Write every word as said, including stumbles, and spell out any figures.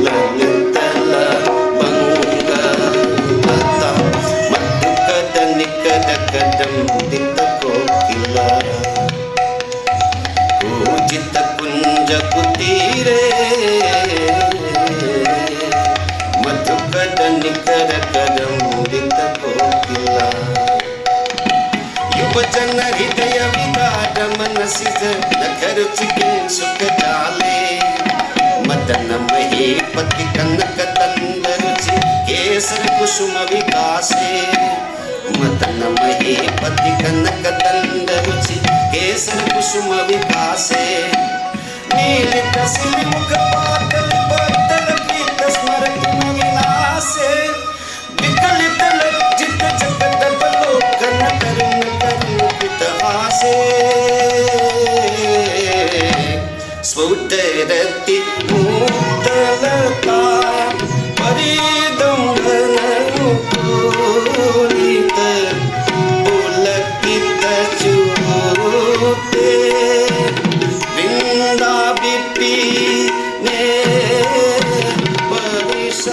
లంగతల బంగ అత మధుకద నికర కదం దిత కోకిల. కూజిత కుంజ కుటీరే మధుకద నికర కదం దిత కోకిల. యువజన హృదయ వికార మనసిజ నఖరు చికిన్ సుఖ జాలే. మదన మహీపతి కనక దండ రుచి కేసర కుసుమ వికాసే. మదన మహీపతి కనక దండ రుచి కేసర కుసుమ వికాసే. నీలిత సిరి ముఖ పాతలి బద్దల గీత స్మరణ విలాసే. వికలిత లజ్జిత జగత బలోకన కరుణ కరుణిత హాసే. స్ఫుటరతి ముక్తలతా పరిదండన ముకులిత పులకిత చూపే. బృందా విపినే పరిస